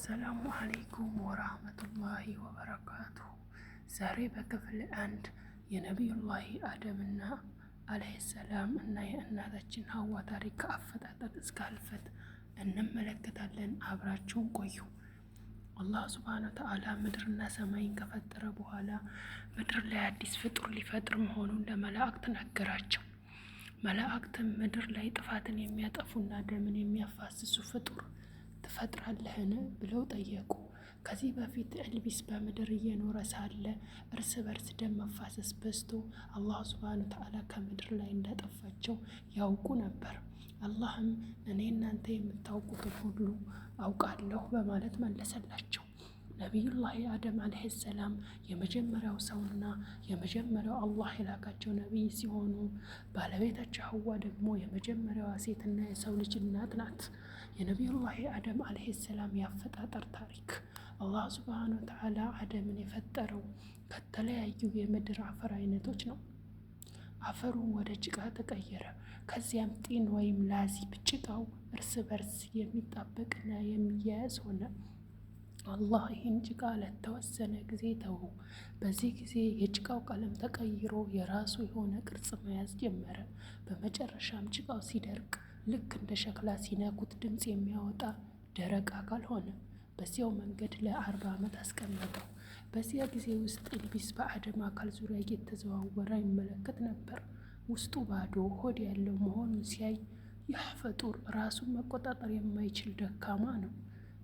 السلام عليكم ورحمة الله وبركاته። ዛሬ በክፍል አንድ የነቢዩላሂ አደምና عليه السلام እና የእናታችን ሀዋ ታሪክ ከአፈጣጠር እስከ ህልፈት እንመለከታለን። አብራችሁን ቆዩ። አላህ سبحانه وتعالى ምድርና ሰማይን ከፈጠረ በኋላ ምድር ላይ አዲስ ፍጡር ሊፈጥር መሆኑን ለመላእክት ነገራቸው። መላእክትም ምድር ላይ ጥፋትን የሚያጠፉና ደምን የሚያፋስሱ ፍጡር ትፈጥራለህን ብለው ጠየቁ። ከዚህ በፊት ኢብሊስ በምድር እየኖረ ሳለ እርስ በርስ ደም መፋሰስ በዝቶ አላህ سبحانه وتعالى ከምድር ላይ እንዳጠፋቸው ያውቁ ነበር። አላህም እኔ እናንተ የምታውቁትን ሁሉ አውቃለሁ በማለት መለሰላቸው። ነቢዩላሂ አደም ዓለይሂ ሰላም የመጀመሪያው ሰውና የመጀመሪያው አላህ የላካቸው ነቢይ ሲሆኑ ባለቤታቸው ሐዋ ደግሞ የመጀመሪያዋ ሴትና የሰው ልጅ እናት ናት። የነቢዩላሂ አደም ዓለይሂ ሰላም የአፈጣጠር ታሪክ አላህ ሱብሓነሁ ወተዓላ አደምን የፈጠረው ከተለያዩ የምድር አፈር አይነቶች ነው። አፈሩ ወደ ጭቃ ተቀየረ። ከዚያም ጢን ወይም ላዚብ ጭቃው እርስ በርስ የሚጣበቅና የሚያያዝ ሆነ። አላህ ይህን ጭቃ ለተወሰነ ጊዜ ተወው። በዚህ ጊዜ የጭቃው ቀለም ተቀይሮ የራሱ የሆነ ቅርጽ መያዝ ጀመረ። በመጨረሻም ጭቃው ሲደርቅ ልክ እንደ ሸክላ ሲነኩት ድምፅ የሚያወጣ ደረቅ አካል ሆነ። በዚያው መንገድ ለ40 ዓመት አስቀመጠው። በዚያ ጊዜ ውስጥ ኢብሊስ በአደም አካል ዙሪያ እየተዘዋወረ ይመለከት ነበር። ውስጡ ባዶ ሆድ ያለው መሆኑን ሲያይ ይህ ፍጡር ራሱን መቆጣጠር የማይችል ደካማ ነው፣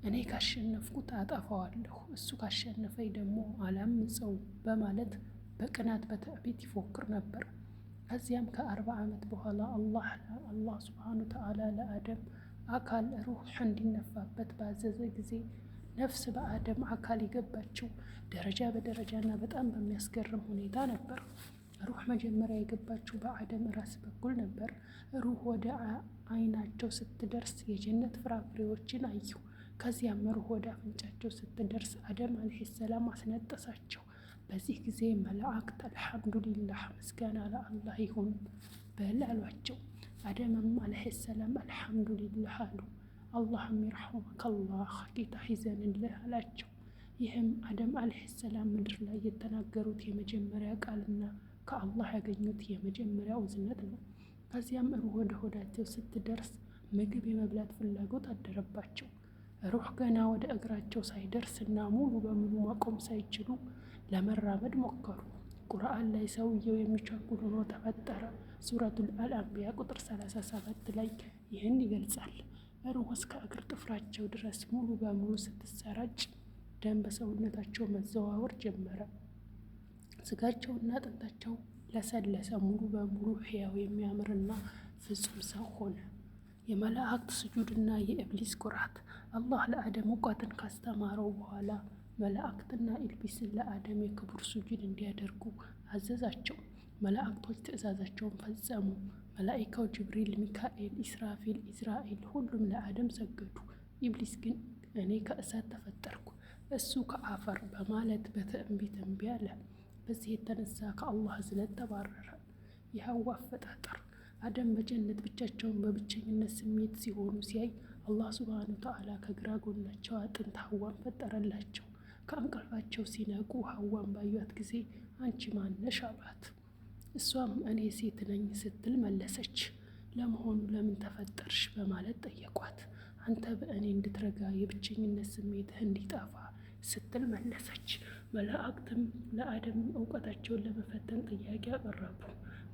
እኔ ካሸነፍኩት አጠፋዋለሁ፣ እሱ ካሸነፈኝ ደግሞ አላምፀው በማለት በቅናት በትዕቢት ይፎክር ነበር። ከዚያም ከ40 ዓመት በኋላ አላህ ሱብሓነሁ ወተዓላ ለአደም አካል ሩህ እንዲነፋበት ባዘዘ ጊዜ ነፍስ በአደም አካል የገባችው ደረጃ በደረጃና በጣም በሚያስገርም ሁኔታ ነበር። ሩህ መጀመሪያ የገባችው በአደም ራስ በኩል ነበር። ሩህ ወደ አይናቸው ስትደርስ የጀነት ፍራፍሬዎችን አዩ። ከዚያም ሩህ ወደ አፍንጫቸው ስትደርስ አደም ዓለይሂ ሰላም አስነጠሳቸው። በዚህ ጊዜ መላእክት አልሐምዱሊላህ ምስጋና ለአላህ ይሁን በል አሏቸው። አደምም ዓለይሂ ሰላም አልሐምዱሊላህ አሉ። አላህም ይርሐመከላህ ጌታ ይዘንልህ አላቸው። ይህም አደም ዓለይሂ ሰላም ምድር ላይ የተናገሩት የመጀመሪያ ቃልና ከአላህ ያገኙት የመጀመሪያው እዝነት ነው። ከዚያም ሩህ ወደ ሆዳቸው ስትደርስ ምግብ የመብላት ፍላጎት አደረባቸው። ሩህ ገና ወደ እግራቸው ሳይደርስ እና ሙሉ በሙሉ መቆም ሳይችሉ ለመራመድ ሞከሩ። ቁርአን ላይ ሰውየው የሚቸኩል ሆኖ ተፈጠረ። ሱረቱል አልአንቢያ ቁጥር 37 ላይ ይህን ይገልጻል። ሩህ እስከ እግር ጥፍራቸው ድረስ ሙሉ በሙሉ ስትሰራጭ ደም በሰውነታቸው መዘዋወር ጀመረ። ስጋቸውና አጥንታቸው ለሰለሰ። ሙሉ በሙሉ ሕያው የሚያምርና ፍጹም ሰው ሆነ። የመላእክት ስጁድና የኢብሊስ ኩራት። አላህ ለአደም እውቀትን ካስተማረው በኋላ መላእክትና ኢብሊስን ለአደም የክብር ስጁድ እንዲያደርጉ አዘዛቸው። መላእክቶች ትእዛዛቸውን ፈጸሙ። መላኢካው ጅብሪል፣ ሚካኤል፣ ኢስራፊል፣ ኢዝራኤል ሁሉም ለአደም ሰገዱ። ኢብሊስ ግን እኔ ከእሳት ተፈጠርኩ እሱ ከአፈር በማለት በትዕቢት እምቢ አለ። በዚህ የተነሳ ከአላህ እዝነት ተባረረ። የሐዋ አፈጣጠር አደም በጀነት ብቻቸውን በብቸኝነት ስሜት ሲሆኑ ሲያይ አላህ ሱብሓነሁ ወተዓላ ከግራ ጎናቸው አጥንት ሐዋን ፈጠረላቸው። ከእንቅልፋቸው ሲነቁ ሐዋን ባዩት ጊዜ አንቺ ማነሽ አሏት። እሷም እኔ ሴት ነኝ ስትል መለሰች። ለመሆኑ ለምን ተፈጠርሽ በማለት ጠየቋት። አንተ በእኔ እንድትረጋ የብቸኝነት ስሜትህ እንዲጠፋ ስትል መለሰች። መላእክትም ለአደም እውቀታቸውን ለመፈተን ጥያቄ አቀረቡ።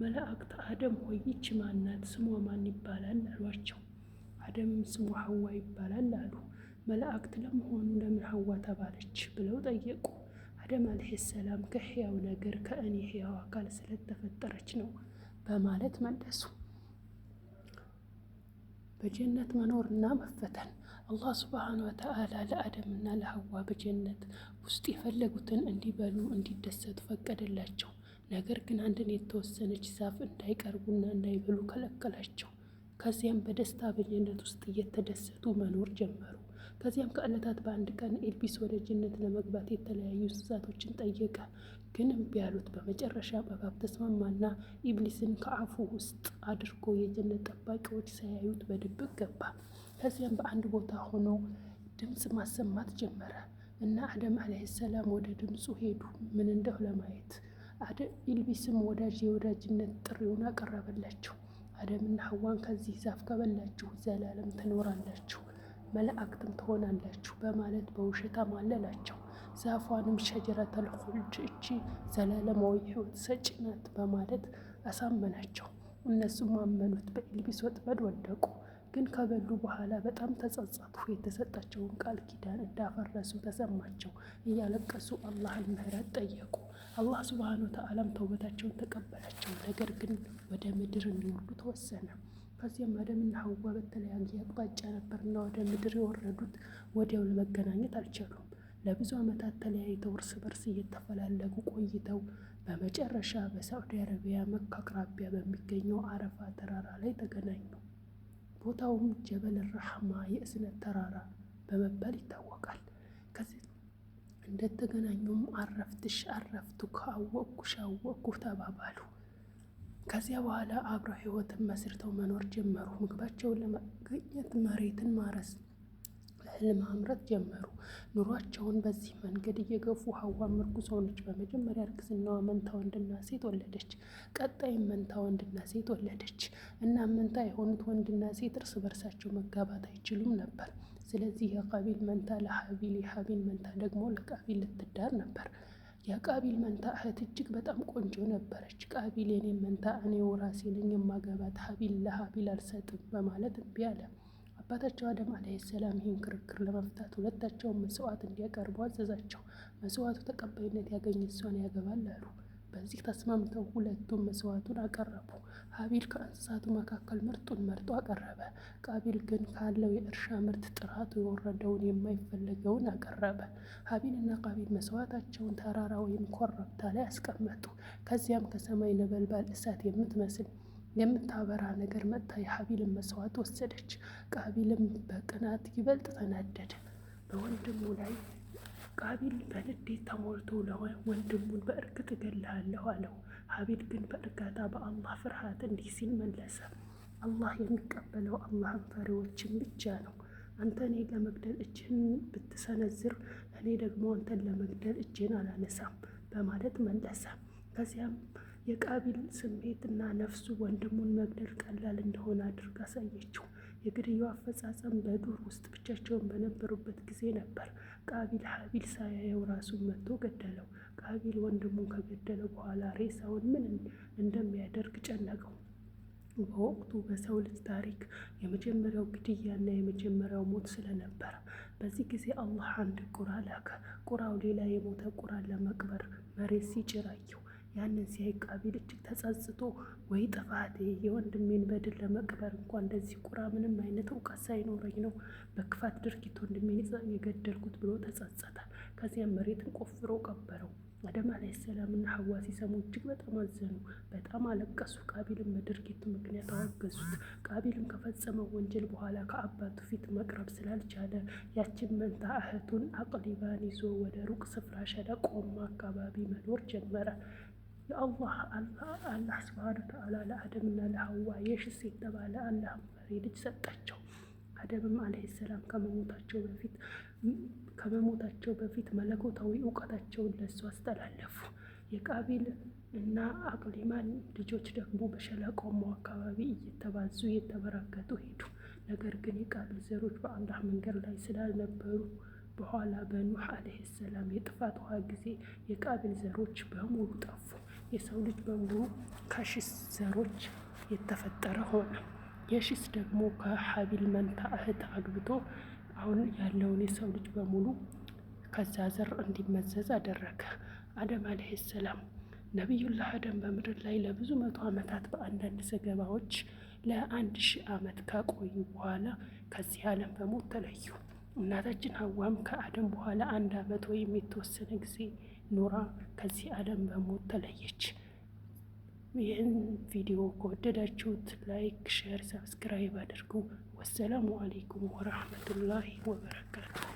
መላእክት አደም ሆይ ይች ማናት? ስሟ ማን ይባላል? አሏቸው። አደምም ስሟ ሐዋ ይባላል አሉ። መላእክት ለመሆኑ ለምን ሐዋ ተባለች ብለው ጠየቁ። አደም ዓለይሂ ሰላም ከሕያው ነገር ከእኔ ሕያው አካል ስለተፈጠረች ነው በማለት መለሱ። በጀነት መኖርና መፈተን አላህ ሱብሓነሁ ወተዓላ ለአደምና ለሐዋ በጀነት ውስጥ የፈለጉትን እንዲበሉ እንዲደሰቱ ፈቀደላቸው። ነገር ግን አንድን የተወሰነች ዛፍ እንዳይቀርቡና እንዳይበሉ ከለከላቸው። ከዚያም በደስታ በጀነት ውስጥ እየተደሰቱ መኖር ጀመሩ። ከዚያም ከዕለታት በአንድ ቀን ኢብሊስ ወደ ጀነት ለመግባት የተለያዩ እንስሳቶችን ጠየቀ፣ ግን እምቢ አሉት። በመጨረሻ እባብ ተስማማና ኢብሊስን ከአፉ ውስጥ አድርጎ የጀነት ጠባቂዎች ሳያዩት በድብቅ ገባ። ከዚያም በአንድ ቦታ ሆኖ ድምፅ ማሰማት ጀመረ እና አደም ዓለይሂ ሰላም ወደ ድምፁ ሄዱ፣ ምን እንደው ለማየት። ኢልቢስም ወዳጅ የወዳጅነት ጥሪውን አቀረበላቸው። አደምና ሐዋን ከዚህ ዛፍ ከበላችሁ ዘላለም ትኖራላችሁ፣ መላእክትም ትሆናላችሁ በማለት በውሸት አማለላቸው። ዛፏንም ሸጀረተል ኹልድ እቺ ዘላለማዊ ሕይወት ሰጪ ናት በማለት አሳመናቸው። እነሱም አመኑት፣ በኢልቢስ ወጥመድ ወደቁ። ግን ከበሉ በኋላ በጣም ተጸጸቱ። የተሰጣቸውን ቃል ኪዳን እንዳፈረሱ ተሰማቸው። እያለቀሱ አላህን ምህረት ጠየቁ። አላህ ሱብሃነሁ ወተዓላም ተውበታቸውን ተቀበላቸው። ነገር ግን ወደ ምድር እንዲወርዱ ተወሰነ። ከዚያም አደምና ሐዋ በተለያየ አቅጣጫ ነበርና ወደ ምድር የወረዱት ወዲያው ለመገናኘት አልቻሉም። ለብዙ ዓመታት ተለያይተው እርስ በርስ እየተፈላለጉ ቆይተው በመጨረሻ በሳዑዲ አረቢያ መካ አቅራቢያ በሚገኘው አረፋ ተራራ ላይ ተገናኙ። ቦታውም ጀበል ረሕማ የእዝነት ተራራ በመባል ይታወቃል። ከዚህ እንደተገናኙም አረፍትሽ አረፍቱ ከአወቅኩሽ አወቅኩ ተባባሉ። ከዚያ በኋላ አብረው ሕይወትን መስርተው መኖር ጀመሩ። ምግባቸውን ለማግኘት መሬትን ማረስ፣ እህል ማምረት ጀመሩ። ኑሯቸውን በዚህ መንገድ እየገፉ ሐዋም እርጉዝ ሆነች። በመጀመሪያ እርግዝናዋ መንታ ወንድና ሴት ወለደች። ቀጣይም መንታ ወንድና ሴት ወለደች። እና መንታ የሆኑት ወንድና ሴት እርስ በርሳቸው መጋባት አይችሉም ነበር። ስለዚህ የቃቢል መንታ ለሀቢል፣ የሀቢል መንታ ደግሞ ለቃቢል ልትዳር ነበር። የቃቢል መንታ እህት እጅግ በጣም ቆንጆ ነበረች። ቃቢል የኔን መንታ እኔው ራሴ ነኝ የማገባት፣ ሀቢል ለሀቢል አልሰጥም በማለት እምቢ አለ። አባታቸው አደም ዓለይሂ ሰላም ይህን ክርክር ለመፍታት ሁለታቸውን መስዋዕት እንዲያቀርቡ አዘዛቸው። መስዋዕቱ ተቀባይነት ያገኘ እሷን ያገባል አሉ። በዚህ ተስማምተው ሁለቱም መስዋዕቱን አቀረቡ። ሀቢል ከእንስሳቱ መካከል ምርጡን መርጦ አቀረበ። ቃቢል ግን ካለው የእርሻ ምርት ጥራቱ የወረደውን የማይፈለገውን አቀረበ። ሀቢልና ቃቢል መስዋዕታቸውን ተራራ ወይም ኮረብታ ላይ አስቀመጡ። ከዚያም ከሰማይ ነበልባል እሳት የምትመስል የምታበራ ነገር መጥታ የሀቢልን መስዋዕት ወሰደች። ቃቢልም በቅናት ይበልጥ ተናደደ። በወንድሙ ላይ ቃቢል በንዴት ተሞልቶ ወንድሙን በእርግጥ እገልሃለሁ አለው። ሀቢል ግን በእርጋታ በአላህ ፍርሃት እንዲህ ሲል መለሰ፣ አላህ የሚቀበለው አላህን ፈሪዎችን ብቻ ነው። አንተ እኔን ለመግደል እጅህን ብትሰነዝር፣ እኔ ደግሞ አንተን ለመግደል እጄን አላነሳም በማለት መለሰ። ከዚያም የቃቢል ስሜትና ነፍሱ ወንድሙን መግደል ቀላል እንደሆነ አድርጋ አሳየችው። የግድያው አፈጻጸም በዱር ውስጥ ብቻቸውን በነበሩበት ጊዜ ነበር። ቃቢል ሀቢል ሳያየው ራሱን መትቶ ገደለው። ቃቢል ወንድሙን ከገደለው በኋላ ሬሳውን ምን እንደሚያደርግ ጨነቀው። በወቅቱ በሰው ልጅ ታሪክ የመጀመሪያው ግድያና የመጀመሪያው ሞት ስለነበረ፣ በዚህ ጊዜ አላህ አንድ ቁራ ላከ። ቁራው ሌላ የሞተ ቁራን ለመቅበር መሬት ሲጭር አየው። ያንን ሲያይ ቃቢል እጅግ ተጸጽቶ ወይ ጥፋቴ፣ የወንድሜን በድል ለመቅበር እንኳ እንደዚህ ቁራ ምንም አይነት እውቀት ሳይኖረኝ ነው በክፋት ድርጊት ወንድሜን የገደልኩት ብሎ ተጸጸተ። ከዚያም መሬትን ቆፍሮ ቀበረው። አደም ዓለይሂ ሰላም እና ሐዋ ሲሰሙ እጅግ በጣም አዘኑ፣ በጣም አለቀሱ። ቃቢልም በድርጊቱ ምክንያት አወገዙት። ቃቢልም ከፈጸመው ወንጀል በኋላ ከአባቱ ፊት መቅረብ ስላልቻለ ያችን መንታ እህቱን አቅሊባን ይዞ ወደ ሩቅ ስፍራ ሸለቆማ አካባቢ መኖር ጀመረ። የአላህ አላህ ስብሃነ ወተዓላ ለአደምና ለሐዋ የሽስ የተባለ አላህን ፈሪ ልጅ ሰጣቸው። አደምም ዓለይሂ ሰላም ከመሞታቸው በፊት መለኮታዊ እውቀታቸውን ለሱ አስተላለፉ። የቃቢል እና አቅሊማን ልጆች ደግሞ በሸለቆማው አካባቢ እየተባዙ እየተበራከቱ ሄዱ። ነገር ግን የቃቢል ዘሮች በአላህ መንገድ ላይ ስላልነበሩ በኋላ በኑህ ዓለይሂ ሰላም የጥፋት ውሃ ጊዜ የቃቢል ዘሮች በሙሉ ጠፉ። የሰው ልጅ በሙሉ ከሺስ ዘሮች የተፈጠረ ሆነ። የሺስ ደግሞ ከሀቢል መንታ እህት አግብቶ አሁን ያለውን የሰው ልጅ በሙሉ ከዛ ዘር እንዲመዘዝ አደረገ። አደም ዓለይሂ ሰላም፣ ነቢዩላህ አደም በምድር ላይ ለብዙ መቶ ዓመታት፣ በአንዳንድ ዘገባዎች ለ1000 ዓመት ከቆዩ በኋላ ከዚህ ዓለም በሞት ተለዩ። እናታችን ሐዋም ከአደም በኋላ አንድ ዓመት ወይም የተወሰነ ጊዜ ኖራ ከዚህ ዓለም በሞት ተለየች። ይህን ቪዲዮ ከወደዳችሁት like፣ share፣ subscribe አድርጉ። ወሰላሙ አሌይኩም ወረህመቱላሂ ወበረካቱ።